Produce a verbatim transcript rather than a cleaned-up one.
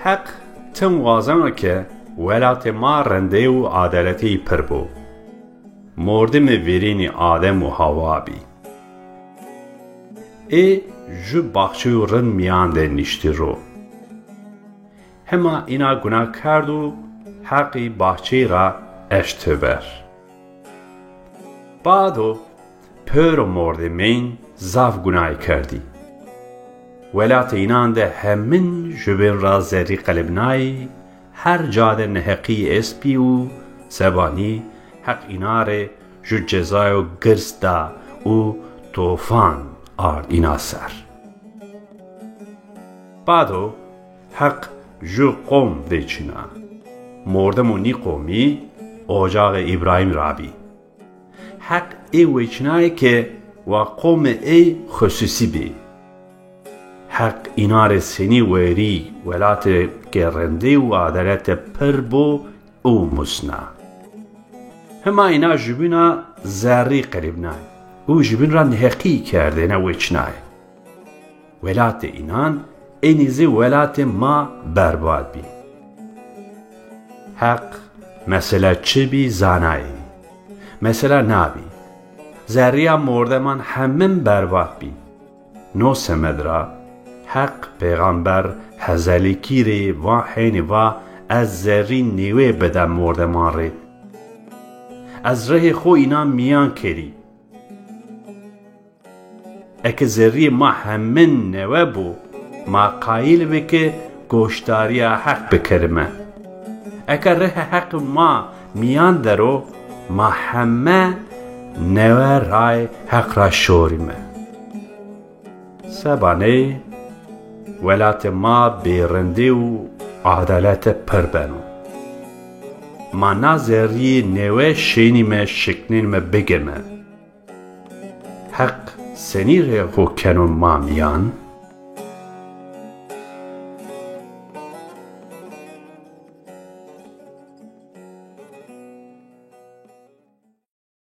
Heq tim wazeno ke welatê ma rindê û adeletî pir bo. Mordimê vîrînî Adem û Hawa bî. Ê ju baxçeyû rind mîyan de niştî ro. Hema îna guna kerd û Heqî baxçeyî ra eşt teber. Bado pêro mordemên zaf gunayî kerdî. Welatê înan de hemin jubên ra zerrî qelibnayî, her ca de neheqî estbî û sebanî Heq îna rê ju cezayo girs da û tofan ard îna ser. Bado Heq ju qom vêçina. Mordemo nî qomî ocaxê Îbrahîm ra bî. Heq ê wêçinayê ke wa qomê ey xususî bî. Heq îna rê senî werî welatê ke rindê û adalete pir bo û musna. Hima îna jubîna zerrî qelibnay û jubîn ra neheqî kerdêne wêçinay. Welatê înan enî zî welatê ma berbad bî. Heq mesela çi bî zanayî. Mesela na bî. Zerrîya mordeman hemin berbad bî. No semed ra Heq pêxamber Hezelîkî rê va hênî va ez zerrî nêwe bida mordeman rê. Ez rihê xo înan mîyan kerî. Eke zerrîyê ma hemin newe bo, ma qayîl bi ke goşdarîya Heq bikerime. Eke rihê Heq ma mîyan der o, ma heme newe ray Heq ra şorîme. Sebanê welatê ma bêrindî û adalete pir beno. Ma na zerrîyê newe şênîme şiknênîme bigeme. Heq senî rê xo keno ma mîyan?